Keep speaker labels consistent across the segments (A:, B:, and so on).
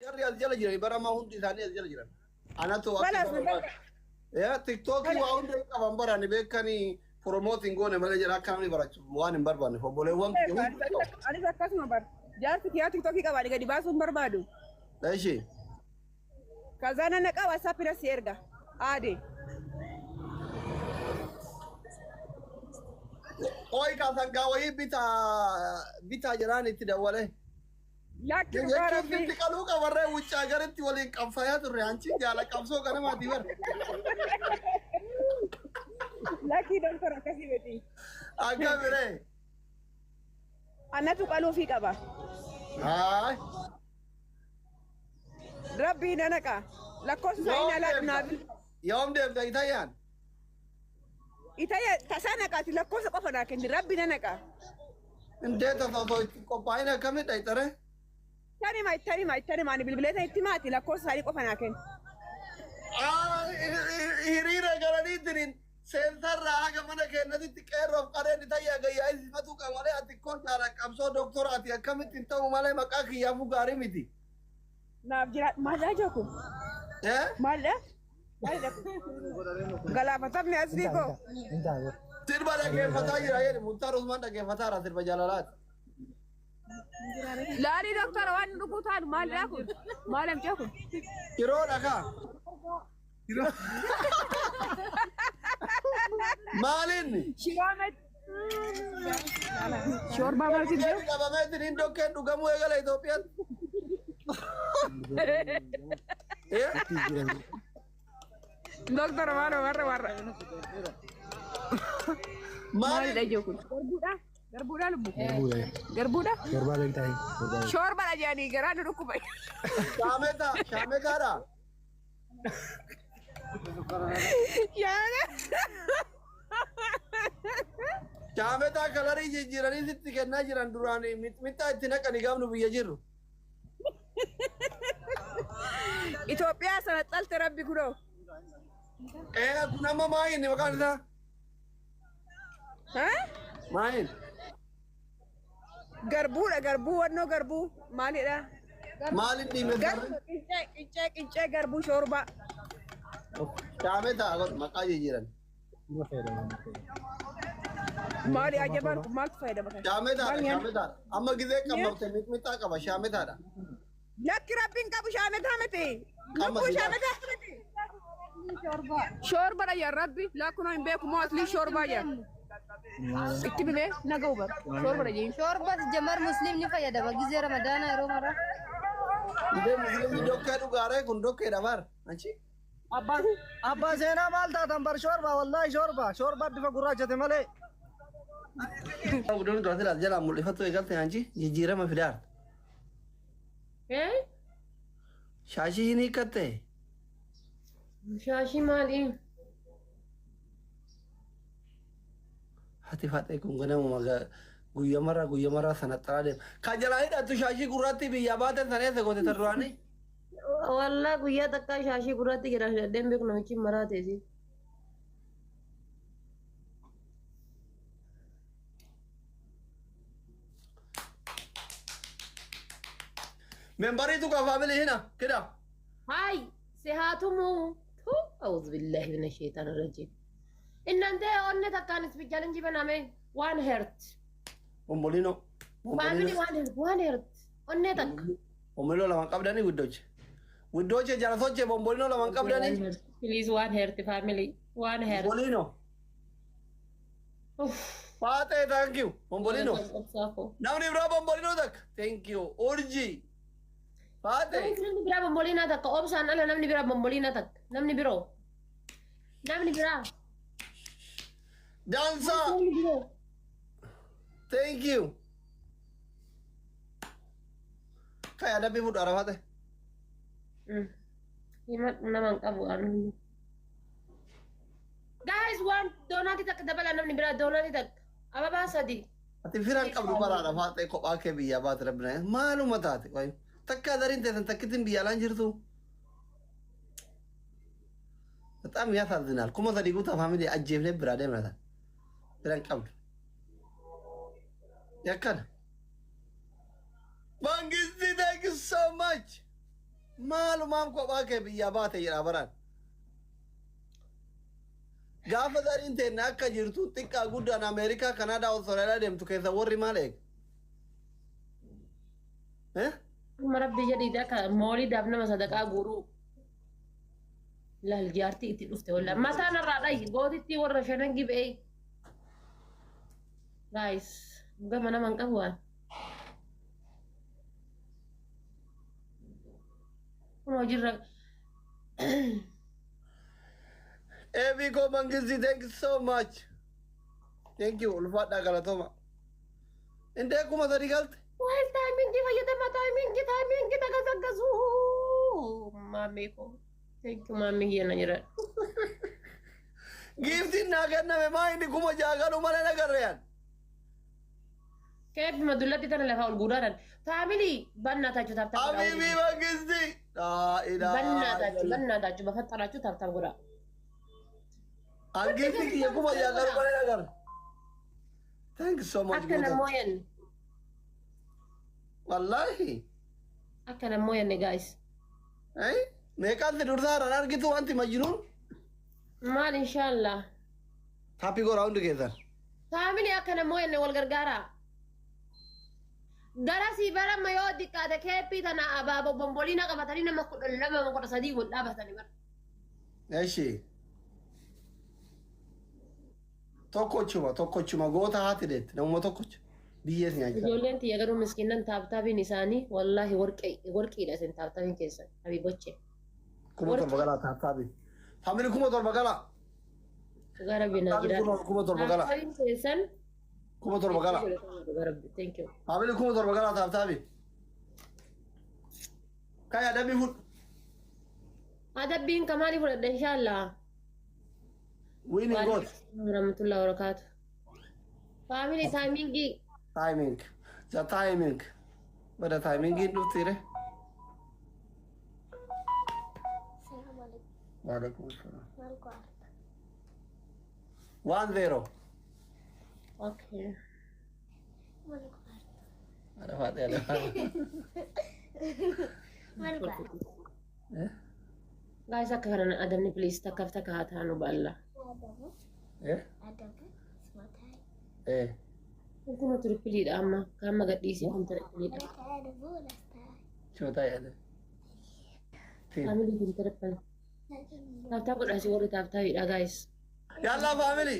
A: Jarri as jala jiran baramaa hundi isaanii as jala jiran. Anatu akka
B: Balas
A: isa barbaadu. Yaa tiktookii waa hunda hin qaban barani beekanii promote hin goone malee jira akka namni barachu waan hin barbaanne obboleewwan kiyya hundi qabu.
B: Anis akkasuma bar. Jaarsi kiyyaa tiktookii qabaani gadi baasuu hin barbaadu.
A: Eshi.
B: Kazaa nana qaba WhatsApp irra si erga. Aade.
A: Oi ka sangaa wayii bitaa bitaa jiraan itti dawwalee.
B: Lakki dhugaa
A: Jechuun
B: rabbii.
A: sitti qaluu qabarree wuccaa garitti waliin qabsayaa turre hanchi jaala qabsoo ganamaati bara.
B: Lakki doktor akkasii miti.
A: Akka biree.
B: Anatu qaluufii qaba.
A: Haay.
B: Rabbii nana qa. Lakkoofsa isaa
A: Yoom
B: inni alaa
A: deemta?
B: naaf.
A: Yoom deemta Itayyaan?
B: Itayya tasaa naqaati lakkoofsa qofa naa kenni rabbi nana qa.
A: Indee tasa osoo itti qophaa'in akkamitti dhayxare?
B: Tanima ittanima ittanima ani bilbileeta itti maati lakkoofsa isaanii qofa naa kenni.
A: Hiriira galaniitiin seensarraa haga mana keenyatti qeerroof qareen Itayyaa gayyaa isifatuu qaba malee ati koo jaala qabsoo doktoraati akkamitti hin ta'u malee maqaa kiyyaafuu gaarii miti.
B: Naaf jira maal jooku?
A: Eh?
B: Maalidha? Maalidha kun? Galaafatamni asii koo.
A: Sirba dhaggeeffataa jira jedhe Muktaar Usmaan dhaggeeffataa jira sirba jaalalaati.
B: Laalii doktora waan dhuguu taanu maalidha kun? Maal amcaa kun?
A: Yeroo dhagaa. Maalinni?
B: Shiroo Shoorbaa maal si jiru?
A: Qabameetiin hin dokkeen dhugamuu eegala Itoophiyaan. Eh?
B: Doktora maaloo warra warra.
A: Maalin?
B: Maalidha ijoo kun? Garbuudha? Garbuudha lubbu? Garbuudha? Shoorbaadha jedhanii garaa nu dhukkuba.
A: Shaameta, shaametaadha.
B: Yaana.
A: Shaametaa kalarii jijjiiranii sitti kennaa jiran duraan mixmixaa itti naqanii gaafnu biyya jirru.
B: Itoophiyaa sana xalte rabbi kunoo.
A: Eh, kun amma maayin maqaan isaa?
B: Ha?
A: Maayin?
B: Garbuudha garbuu wannoo garbuu maalidha?
A: Maalin dhiime?
B: Garbuu qincee qincee qincee garbuu shoorbaa.
A: Shaametaa godhu maqaa jijjiiran.
B: Maali ajabaan kun maaltu fayyadama kana?
A: Shaametaadha,
B: Maal nyaanni?
A: shaametaadha. Amma gizee qammamte mixmixaa qaba, shaametaadha.
B: Lakki rabbiin qabu shaametaa miti.
A: Qamma
B: Lubbuu
A: sigaa.
B: shaametaa miti. Shoorbaadha yaa rabbi lakkunoo hin beeku moo aslii shoorbaa yaa. Itti bimee naga hubar shoorbaadha jeen.
C: Shorba jamar muslimni fayyadama gizee ramadaana yeroo mara.
A: Indee musliimni dokkee dhugaaree kun dokkeedha bar. Anchi?
D: Abbaa seenaa maal taatan bar shorba wallahi shorba shorba bifa gurraachate malee.
A: Guddoon dura silaas jalaa mul'ifattu eegalte anchi jijjiirama fidaar.
E: Eh?
A: Shaashii hin hiikkatte.
E: Shaashii maali?
A: Hati faxee kun ganamuma guyyamarraa guyyamarraa sana xaraa deema. Kan jalaa hidhattu shaashii gurraatti biyyaa baatan sana eessa goote tan duraanii?
E: Wallaa guyyaa takkaa shaashii gurraatti jira hidhadheen beeku namichi maraa teesi.
A: Membariitu qaba faamilii hina kida.
E: Haay si haa tumuu. Tu auzu billahi mina sheetaan rajiim. Innante onne takkaan ispi challenge baname one heart.
A: Bombolino.
E: Family one heart one heart. Onne takka.
A: Bombolino lama qabdanii widdoche. Widdoche jala soche bombolino lama qabdanii.
E: Please one heart family one heart.
A: Bombolino.
E: Uff.
A: Faatee thank you. Bombolino.
E: Obsaafoo.
A: Namni biraa bombolino takka. Thank you. Urjii. Faatee.
E: Namni biraa bomboliinaa takka obsaan ala namni biraa bomboliinaa takka namni biroo namni biraa
A: Dansaa.
E: namni biroo
A: Thank you. Kaya adabbii fudhu arafaate.
E: Himadhu nama hin qabu anu. Guys waan doonaati takka dabala namni biraa doonaati takka ababaa sadi.
A: Ati firan qabdu bara arafaate kophaa kee biyyaa baate rabbina. Maaluma taate wayi. Takka dariin teessan takkittiin biyya alaan jirtu. በጣም ያሳዝናል። 3000 guutaa faamilii ajjeefnee biraa deemna tan. Firan qabdu. Yakkana. Mangisti thank you so much. Maalumaaf kophaa kee biyyaa baate jedha baraan. Gaafa zariin teenne akka jirtu xiqqaa guddaan Ameerikaa, Kanaadaa, Awustiraaliyaa deemtu keessa warri maal eega? Eh?
E: Amma rabbi jedhiiti akka mooliidhaaf nama sadaqaa guuruu. Laal jaartii itti dhufte walla. Mataan irraa dhayi gootitti warra shanan gibee. Guys, gama nama hin qabu waan. Kun hojiirra.
A: Eebiko Mangisti, thank you so much. Thank you, ulfaadhaa galatooma. Indee 3000 galte.
E: Well, timing fayyadama, timing, timing tagasaggasu. Maamii koo. Thank you, maamii kiyya na jira.
A: Giiftiin naa kenname maa inni 6000 galuu malee nagarreen.
E: Keebbima dullatti tana lafaa ol guuraadhaan. Family በእናታችሁ tap tap godhaa.
A: Habibi Mangisti. Laa ilaaha
E: በእናታችሁ
A: illallah.
E: በእናታችሁ በፈጠራችሁ tap tap godhaa.
A: An giiftii kiyya 6000 galuu malee nagarre. Thank you so much.
E: Akka
A: Goota.
E: nammoo
A: Wallaahi.
E: akka nammoo yanne guys.
A: Eh? Meeqaan si dursaadhaan argitu wanti majnuun?
E: Maal inshaallah.
A: Taappii goraa hundi keessan.
E: Family akka nammoo yanne wal gargaaraa. Garasii barama yoo diqqaate keeppii tana abaaboo bomboliina qabatanii nama 12 13 wal dhaabatanii bara.
A: Eshi. Tokkochuma tokkochuma goota haati deetti namuma tokkocha. Biyyees nyaachaa.
E: Ijoolleen tiyya garuu miskiinan tap tapiin isaanii wallaahi warqiidha isin tap tapiin keessan habiiboche.
A: 7000 galaa tap tapii. Family 7000 galaa.
E: Dhugaa rabbi naa jiraadha.
A: 7000 galaa.
E: Tap tapiin keessan
A: 7000 galaa.
E: Dhugaa rabbi, thank you.
A: Family 7000 galaa tap tapii. Kaya adabbii fudhu.
E: Adabbiin kamaanii fudhadha inshaallah.
A: Winning goat.
E: Warahmatullahi wabarakatuh. Family timingii.
A: Timing. The timing. Bada timingiin dhuftiire.
F: Assalamu alaikum.
A: Waalaikum salaam.
F: Maal go'aarta?
A: 1-0.
E: Okay.
F: Maal go'aarta?
A: Arafaadhe arafaadhe.
F: Maal go'aarta?
A: Eh?
E: Guys, akka kanan adabni please takkaaf takka haa taanu ba'alla.
F: Adabu.
A: Eh?
F: Adabu. Smatai.
A: Eh.
E: Kun tripleiidha amma kan gadhiisee kun tripleiidha.
F: Adabu lastai.
A: Chota yaade.
E: Family kun triple. Tap tap godhaa si warri tap tapiidha guys.
A: Yalla family.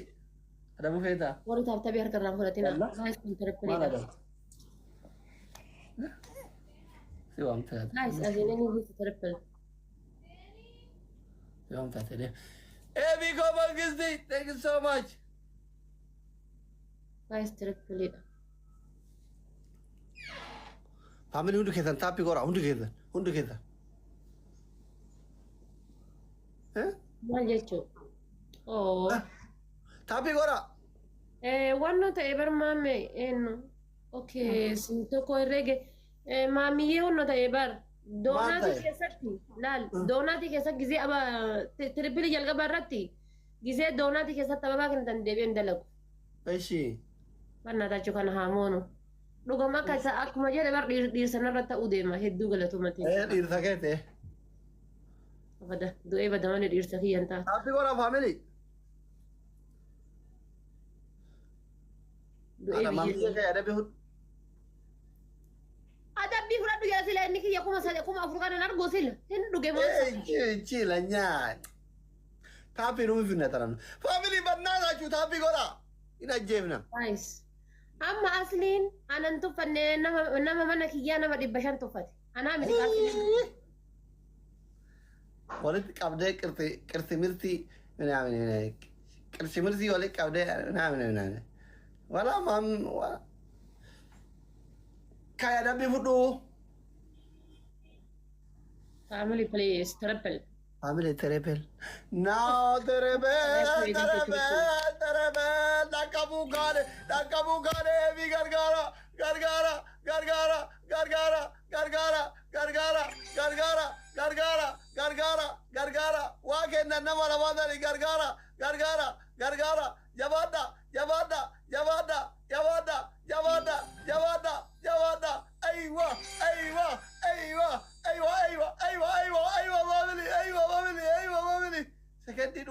A: Adabu feetaa.
E: Warri tap tapii harka irraa fudhatina.
A: Yalla.
E: Guys, kun
A: Maal
E: tripleiidha.
A: adabu? Si waamte ati.
E: Guys, asiin inni gift triple.
A: Si waamte ati. Eebiko Mangisti, thank you so much.
E: Guys, tripleiidha.
A: Family hundi keessan taappii godhaa hundi keessan hundi keessan. Eh?
E: Maal jechuu? Oo.
A: Taappii godhaa.
E: Wanno ta'e bar maamme eenyu? Okay, sin tokko herreege. Maamiyyee wanno ta'e bar. Doonaatii
A: ta'e?
E: Keessatti laal doonaatii keessatti gizee aba triple jalqaba irratti gizee doonaatii keessatti ababaa kennitan deebi'een dalagu.
A: Eshi.
E: Bannaatachuu kana haa moonu. Dhugama akka isa akkuma jedhe bar dhiirsan irratti ta'uu deema hedduu galatoomatti.
A: Eh, dhiirsa keete.
E: Bada du'ee bada malee dhiirsa kiyyan ta'a.
A: Taappii godhaa family.
E: Du'ee
A: Ana maamiyyee
E: biyya.
A: kee adabii fudhu.
E: Adabbii fudhadhu jedha sila inni kiyya 3000 4000 kanan argu sila hin dhuge moo.
A: Chila nyaa. Taappii nuuf finna taran. Family bannaatachuu taappii godhaa. Hin ajjeefna.
E: Guys, amma asliin anan tuffanne nama mana kiyyaa nama 500 tuffate. Anaa miti asliin.
A: Walitti qabdee qirxi qirxi mirtii minaamin qirxi mirtii walitti qabdee minaamin minaamin. Wala maam wala. Kaya adabbii fudhu.
E: Family, please, triple.
A: Family triple. Now triple, triple, triple. Dhaqqabuu kaane, dhaqqabuu kaane, eebii gargaara, gargaara, gargaara, gargaara, gargaara, gargaara, gargaara, gargaara, gargaara, gargaara. Waa kennan nama lamaatani gargaara, gargaara, gargaara. Jabaadha, jabaadha, jabaadha, jabaadha, jabaadha, jabaadha, jabaadha. Aywa, aywa, aywa, aywa, aywa, aywa.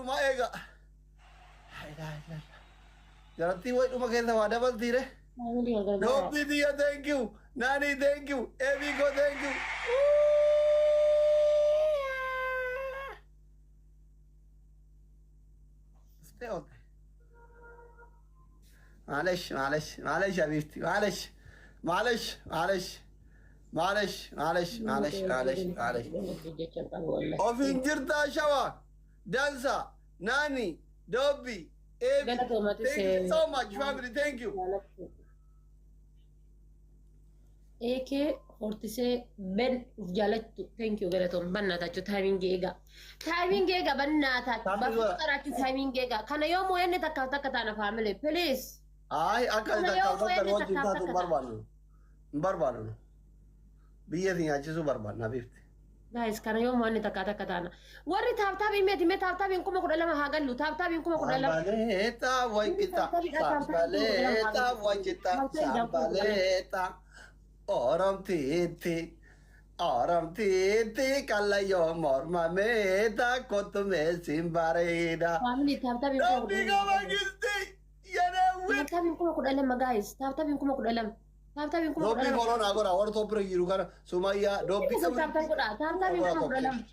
A: dhumaa eega. Jarattii wayi dhuma keessa waa dabaltiire.
E: Family wal gargaara.
A: Dobbi biyya, thank you. Nani, thank you. Ebigo, thank you. Stay on. معلش معلش معلش يا حبيبتي، معلش معلش معلش معلش معلش معلش معلش معلش. Ofiin jirtaa shawa dansa Nani, Dobbi, Ebi.
E: Galatoomaatis.
A: Thank you so much, family, thank you.
E: AK hortisee ben uf jaalattu, thank you, galatoom. Bannaatachu timing eega, timing eega, bannaatachu.
A: Timing
E: bakka
A: godha.
E: qaraachu timing eega. Kana yoo moo'anne takkaaf takka taana, family, please.
A: Ay, akka
E: Kana yoo
A: takka
E: moo'anne
A: wajjin
E: takkaaf
A: taatu
E: takka taana.
A: Barbaannu hin barbaannu, biyya si nyaachisuu barbaanna, habiibti.
E: Guys, kana yoo moo'anne takka takka taana. Warri tap tap himeeti mee tap tapiin 12,000 haa gallu, tap tapiin 12,000.
A: Sambaleeta wajjita, sambaleeta wajjita, sambaleeta. Oromtiitti, oromtiitti kallayyoo mormameeta kottumee siin bareeda.
E: Family, tap tapiin kuma
A: Rabbi
E: kudha
A: qaba
E: lama.
A: gisti yenee win.
E: Tap tapiin 12,000, guys, tap tapiin 12,000, tap tapiin kuma kudha
A: Dobbii
E: lama.
A: koronaa godha warra toppira jiru kana Sumayyaa dobbii.
E: Tap tap godha, tap tapiin 12,000.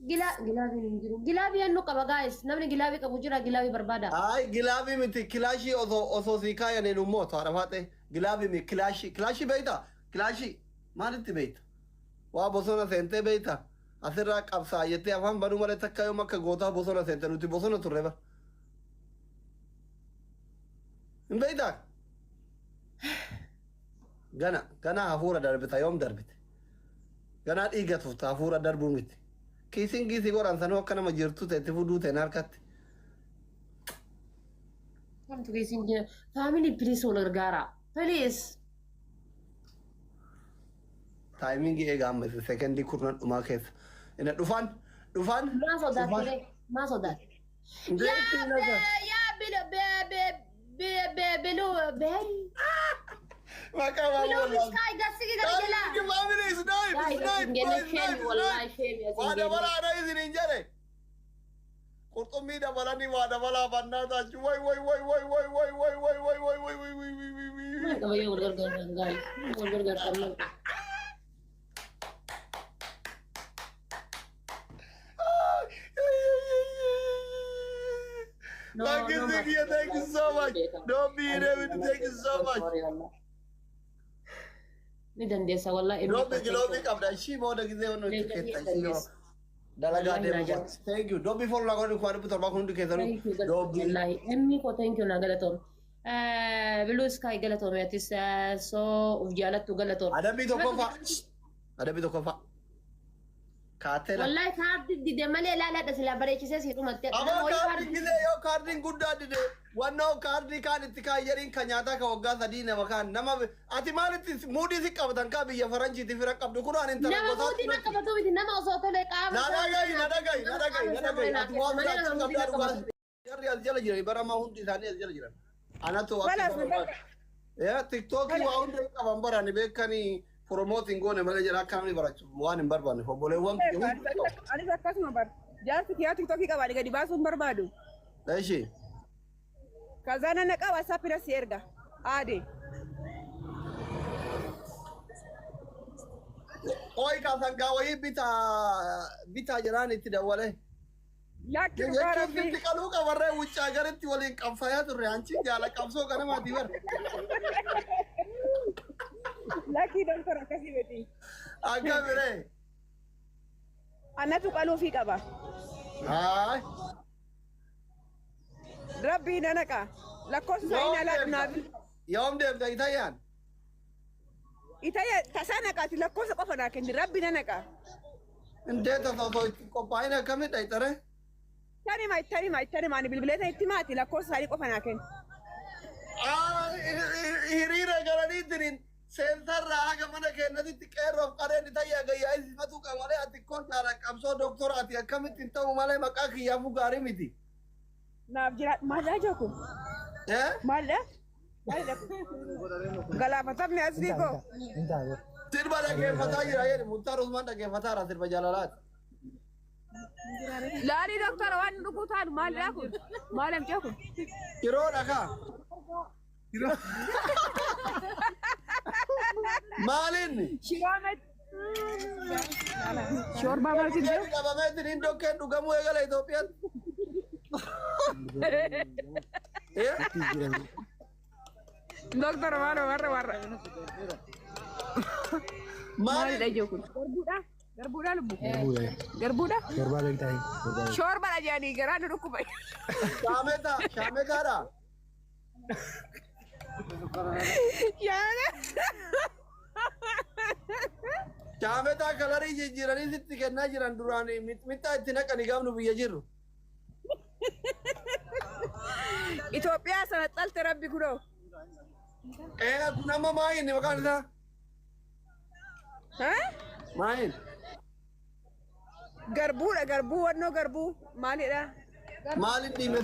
E: Gilaabiin hin jiru. Gilaabii hannu qaba, guys. Namni gilaabii qabu jira, gilaabii barbaada.
A: Ay, gilaabii miti, kilaashii osoo sii kaayaniin immoo haadha faate gilaabii miti, kilaashii. Kilaashii beeyta? Kilaashii maalitti beeyta? Waa bosona seentee beeyta? Asirraa qabsaa jettee afaan banuu malee takka yoom akka gootaa bosona seente? Nuti bosona turre bara. Hin beeytaa? Gana gana hafuura darbita, yoom darbite? Ganaa dhiiga tufta, hafuura darbuu miti. Kiisiin kiisii godhan sanuu akka nama jirtu ta'etti fuduu ta'e harkatti.
E: Kamtu keessin jira. Family, please, wal gargaara. Please.
A: Timing eegaa amma sekendii 10 dhumaa keessa. Ina dhufan dhufan.
E: Maa sodaatti? Maa sodaatti? Yaa yaa bilo be be be be bilo be.
A: Maqaa waan
E: Bilo
A: wallaan.
E: sky gasigi gara jala.
A: Family, snipe,
E: Guys,
A: snipe,
E: asin genne
A: snipe,
E: shame, wallahi shame asin
A: Waa
E: genne.
A: dabalaadha isin hin jedhe. Qurxummii dabalanii waa dabalaa bannaa taachu. Way way way way way way way way way way way way way way way way.
E: Maal qaba yoo wal gargaartan, guys? Wal gargaartan maal qaba? No,
A: Thank you,
E: no,
A: Zikia. Thank you so much. Don't be David. Thank you so much.
E: Ni dandeessa wallahi.
A: Dobbi giloobii qabda. Ishii booda gisee wannu itti keessa ishii yoo dalagaa deemu. Thank you. Dobbi follow godhu 17,000 hundi keessanuu.
E: Thank you,
A: Dobbi.
E: wallahi. Emmi koo, thank you, na galatoom. Blue Sky galatoome, atis soo uf jaalattu galatoom.
A: Adabbii tokkoffaa. Adabbii tokkoffaa. Kaatela.
E: Wallahi kaardi dide malee ilaalaadha silaa bareechisee si dhumatte.
A: Amoo kaardiin gisee yoo kaardiin guddaa dide wannoo kaardii kaan itti kaayyariin kan nyaataa kan waggaa 3 nama kaan nama ati maalitti muudii si qabatan kaa biyya faranjiiti fira qabdu kun ani intala
E: Nama
A: gosaa
E: muudii na qabatu miti, nama osoo tolee qaama.
A: Na dhagayi, na dhagayi, na dhagayi, na dhagayi, ati waan biraa achi qabdaa dhugaa. Jarri as jala jiran baramaa hundi isaanii as jala jiran. Anatu akka TikTokii waa hunda hin qaban barani beekanii promoting goone malee jira akka namni barachu waan hin barbaanne obboleewwan kiyya hundi qabu.
B: Anis akkasuma bar. Jaarsi kiyyaa TikTokii qaba, gadi baasuu hin barbaadu.
A: Eshi.
B: Kazaana na qaba, WhatsApp si erga. Aade.
A: Oi ka sangaa wayii bitaa bitaa jiraan itti dawwalee.
B: Lakki, dhugaa
A: Jechuun
B: rabbii.
A: sitti qaluu qabarree wuccaa garitti waliin qabsayaa turre hanchi jaala qabsoo kanamaati bar.
B: Lakki doktor, akkasii miti.
A: Akka biree.
B: Anatu qaluufii qaba.
A: Haay.
B: Rabbii na naqa. Lakkoofsa isaanii na laatu naaf.
A: Yoom deemta Itayyaan?
B: Itayya tasaa naqaati, lakkoofsa qofa naa kenni, rabbi na naqa.
A: Intee tasa osoo itti qophaa'in akkamidha ixare?
B: Tanima ittanima ittanima ani bilbileeta itti maati, lakkoofsa isaanii qofa naa kenni.
A: Hiriira galaniitiin seensarraa haga mana keenyatti qeerroof qareen Itayyaa gayyaa isifatuu qaba malee ati koo jaala qabsoo doktoraati akkamitti hin ta'u malee maqaa kiyyaafuu gaarii miti.
B: Naaf jira, maal jooku?
A: Eh?
B: Maalidha? Maalidha? Galaafatamni asii koo.
A: Sirba dhaggeeffataa jira jedhe Muktaar Usmaan, dhaggeeffataara sirba jaalalaati.
B: Laalii doktora waan dhuguu taanu maalidha kun? Maal amcaa kun?
A: Shiroodha kaa. Maalinni?
B: Shiroo mati. Shoorbaa maaltu jiru?
A: Qabameetiin hin dokkeen dhugamuu eegala Itoophiyaan.
B: Doktora maal warra warra. Maalidha ijoo kun? Garbuudha? Garbuudha lubbu? Garbuudha?
G: Garbaa beektaa?
B: Shoorbaadha jedhanii garaa nu dhukkuba.
A: Shaameta, shaametaadha. Shaametaa kalarii jijjiiranii sitti kennaa jiran duraan mixmixaa itti naqanii gaafnu biyya jirru.
B: Itoophiyaa sana xalte rabbi kunoo.
A: Ee kun amma maayin maqaan isaa? Maayin?
B: Garbuudha garbuu wannoo garbuu maalidha?
A: Maalin dhiime?